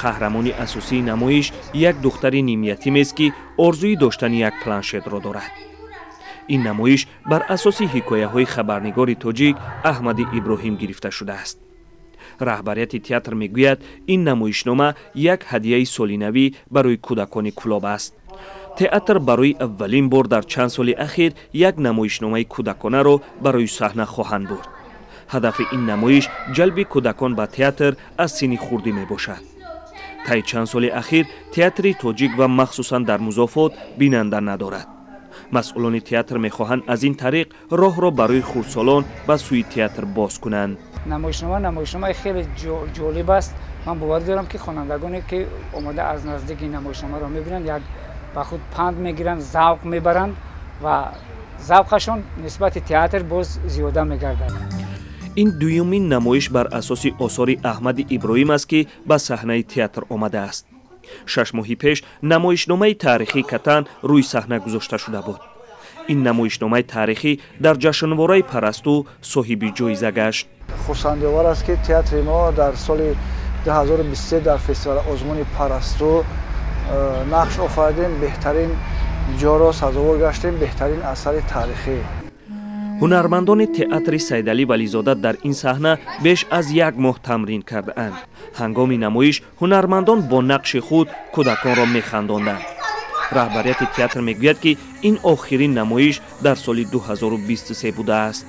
Қаҳрамони асосии намоиш як духтари нимятимест, ки орзуи доштани як планшетро дорад. Ин намоиш бар асоси ҳикояҳои хабарнигори тоҷик Аҳмади Иброҳим гирифта шудааст. Раҳбарияти театр мегӯяд, ин намоишнома як ҳадияи солинавӣ барои кӯдакони Кӯлоб аст. Театр барои аввалин бор дар чанд соли ахир як намоишномаи кӯдаконаро барои саҳна хоҳанд бурд. Ҳадафи ин намоиш ҷалби кӯдакон ба театр аз синни хурдӣ мебошад. Таи чанд соли ахир театри тоҷик ва махсусан дар музофот бинанда надорад. Масъулони театр мехоҳанд аз ин тариқ роҳро барои хурдсолон ба сӯи театр боз кунанд. Намоишнома намоишномаи хеле ҷолиб аст. Ман боварӣ дорам, ки хонандагоне, ки омода аз наздик ин намоишномаро мебинанд, як ба худ панд мегиранд, завқ мебаранд ва завқашон нисбати театр боз зиёда мегардад. Ин дуюмин намоиш бар асоси осори Аҳмади Иброҳим аст, ки ба саҳнаи театр омадааст. 6 моҳи пеш намоишномаи таърихии «Катан» рӯи саҳна гузошта шуда буд. Ин намоишномаи таърихӣ дар ҷашнвораи «Парасту» соҳиби ҷоиза гашт. Хурсандиовар аст, ки театри мо дар соли 2023 дар фестивали озмуни «Парасту» нақш офаридем, беҳтарин ҷоро сазовор гаштем, беҳтарин асари таърихӣ. Ҳунармандони театри Сайдалӣ Вализода дар ин саҳна беш аз як моҳ тамрин кардаанд. Ҳангоми намоиш ҳунармандон бо нақши худ кӯдаконро механдонданд. Раҳбарияти театр мегӯяд, ки ин охирин намоиш дар соли 2023 будааст.